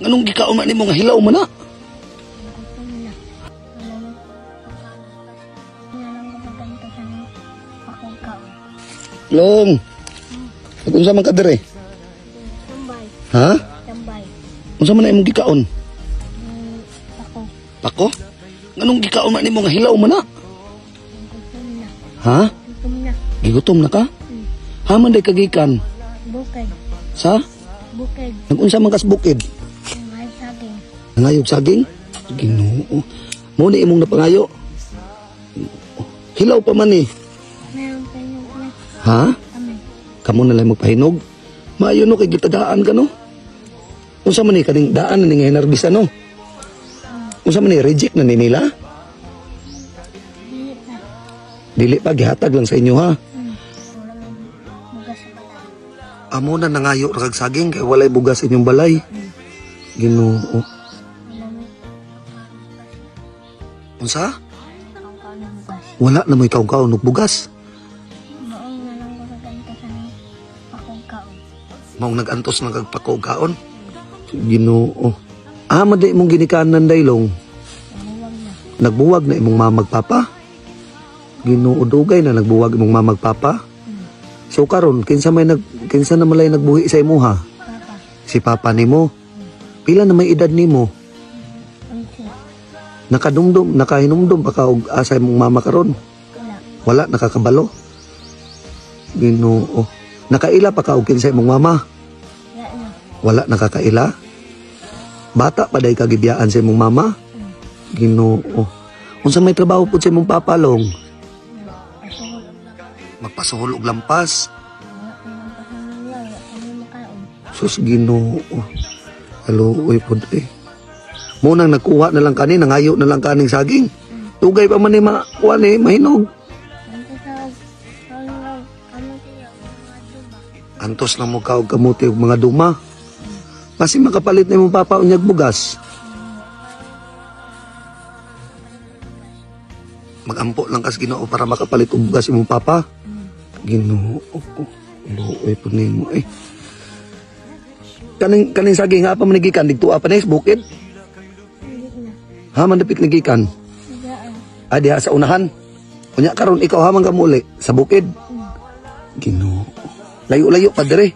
Nganong gikaon man nimo nga hilaw man na? Gutom na. Wala mo pagkaon. Wala lang ko paganto sa akong kaon. Long. Unsa man ka dire? Tambay. Ha? Tambay. Unsa man na imong gikaon? Ako. Pako? Nganong gikaon man nimo nga hilaw man na? Gutom na. Ha? Gutom na. Gigutom na ka? Haman day kagikan Bukid. sa? Bukid. Nagunsa man kas bukid? May saging. Nangayog saging? Ginoo. Mo ni imong napangayo. Hilaw pa man eh. Meron pa yung na. Ha? Kami. Kamo na lang magpahinog. Maayo no kay gitagaan ka no. Unsa man ni kaning daan na ni nga hinarbisa no? Unsa man ni reject na ni nila? Dili pa. Dili pa gihatag lang sa inyo ha. Wala may bugas sa balay. Amo na nangayo ra kag saging kay walay bugas inyong balay. Ginoo. Wala may Unsa? kaon ng bugas. Wala na mo'y kaon-kaon og bugas. Maong na lang ko paganto sa akong kaon. Maong nag-antos ng kagpakaon. Ginoo. Ah, madi imong ginikanan daylong. Nabuwag na. Nagbuwag na imong mama magpapa. Ginoo, dugay na nagbuwag imong mama magpapa. So karon kinsa may nag kinsa na malay nagbuhi sa imuha? Papa. Si papa nimo. Pila na may edad nimo? Unsi. Nakadumdum, nakahinumdum pa ka og asa imong mama karon? Wala. Wala nakakabalo. Ginoo. Nakaila pa ka og kinsa imong mama? Wala na. Wala nakakaila. Bata pa day kagibiyaan sa imong mama? Ginoo. Unsa may trabaho pud sa imong papa long? Pasuhol og lampas. Magpasuhol og lampas. Wala ko nang pasangan. Wala kami makaon. Sus, Ginoo. Alo, oy pud eh. Mo nang nagkuha na lang kani, nangayo na lang kaning saging. Tugay pa man ni makuha ni mahinog. Anto sa kaon lang kamuti ang mga duma. Antos lang mo kaog kamuti og mga duma. Kasi makapalit na imong papa unyag bugas. Magampo lang kas Ginoo para makapalit og bugas imong papa. Ginoo ko. Luoy pud nimo eh. Kaning kaning saging nga pa man gikan didto pa ni bukid. Hindi na. Ha man dapit nagikan. Sigaan. Ah, diha sa unahan. Unya karon ikaw hamang kamuli sa bukid. Ginoo. Layo-layo pa dire.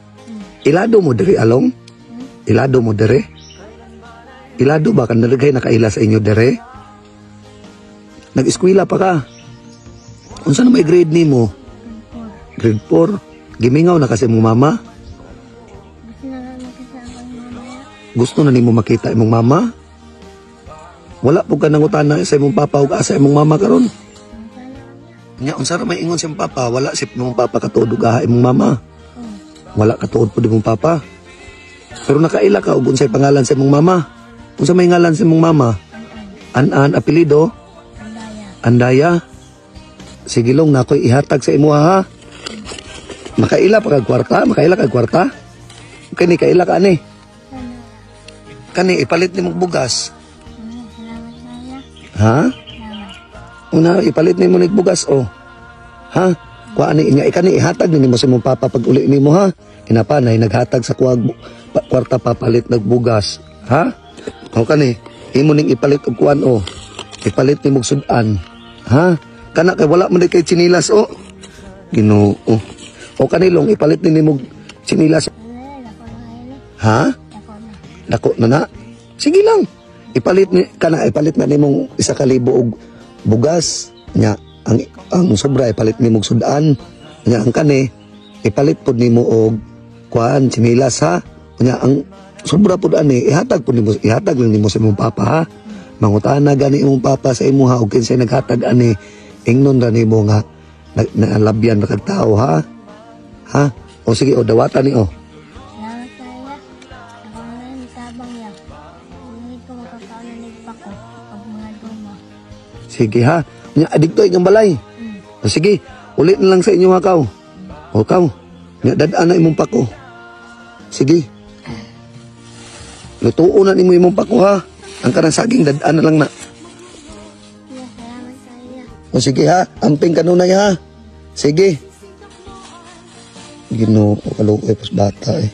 Ilado mo dire along. Ilado mo dire. Ilado ba kan nalagay nakaila sa inyo dire? Nag-eskwela pa ka. Unsa na may grade nimo? Grade 4. Grade 4. Gimingaw na kasi mong mama. Gusto na lang makita ang mama ya. Gusto na nimo makita imong mama. Wala po ka nangutana sa imong papa ug asa imong mama karon. Ang sana niya. Nya unsa ra may ingon sa imong papa, wala si imong papa katuod ug aha imong mama. Wala katuod pud imong papa. Pero nakaila ka og unsay pangalan sa imong mama. Unsa may ngalan sa imong mama? An-an. An-an apelyido? Andaya. Andaya. Sige long na ako'y ihatag sa imuha ha. Makaila pa kag kwarta, makaila kag kwarta. Kani kaila ka ani. Sana. Kani ipalit nimo og bugas. Salamat saya. Ha? Salamat. Una ipalit nimo nig bugas oh. Ha? Kuha ni inya ikani ihatag ni nimo sa imong papa pag uli nimo ha. Inapanay naghatag sa kuwag kwarta papalit nagbugas, ha? O kani imo ning ipalit og kuan oh. Ipalit nimo og sudan. Ha? Kana kay wala man di kay tsinilas oh. Ginoo. O kanilong ipalit ni nimo og tsinilas. Wala, dako na kayo ni. Ha? Dako na. Dako na na. Sige lang. Ipalit ni kana ipalit na nimong 1,000 og bugas nya ang sobra ipalit nimo og sudan nya ang kani ipalit pod nimo og kuan tsinilas ha nya ang sobra pod ani ihatag pod nimo ihatag lang nimo sa imong papa ha. Mangutana gani imong papa sa imuha og kinsay naghatag ani ingnon ra nimo nga naalabyan ra kag tao ha. Ha? O sige o dawatan ni o. Salamat saya. Ako na ni tabang ya. Hindi ko makakaon na nagpako og mga duma. Sige ha. Nya adikto inyong balay. O sige, ulit na lang sa inyo ha kaw. O kaw, nya dad-an na imong pako. Sige. Lutuon na nimo imong pako ha. Ang kanang saging dad-an na lang na. Ya, salamat saya. O sige ha, amping kanunay ha. Sige. Ginoo, kaluoy pas bata eh.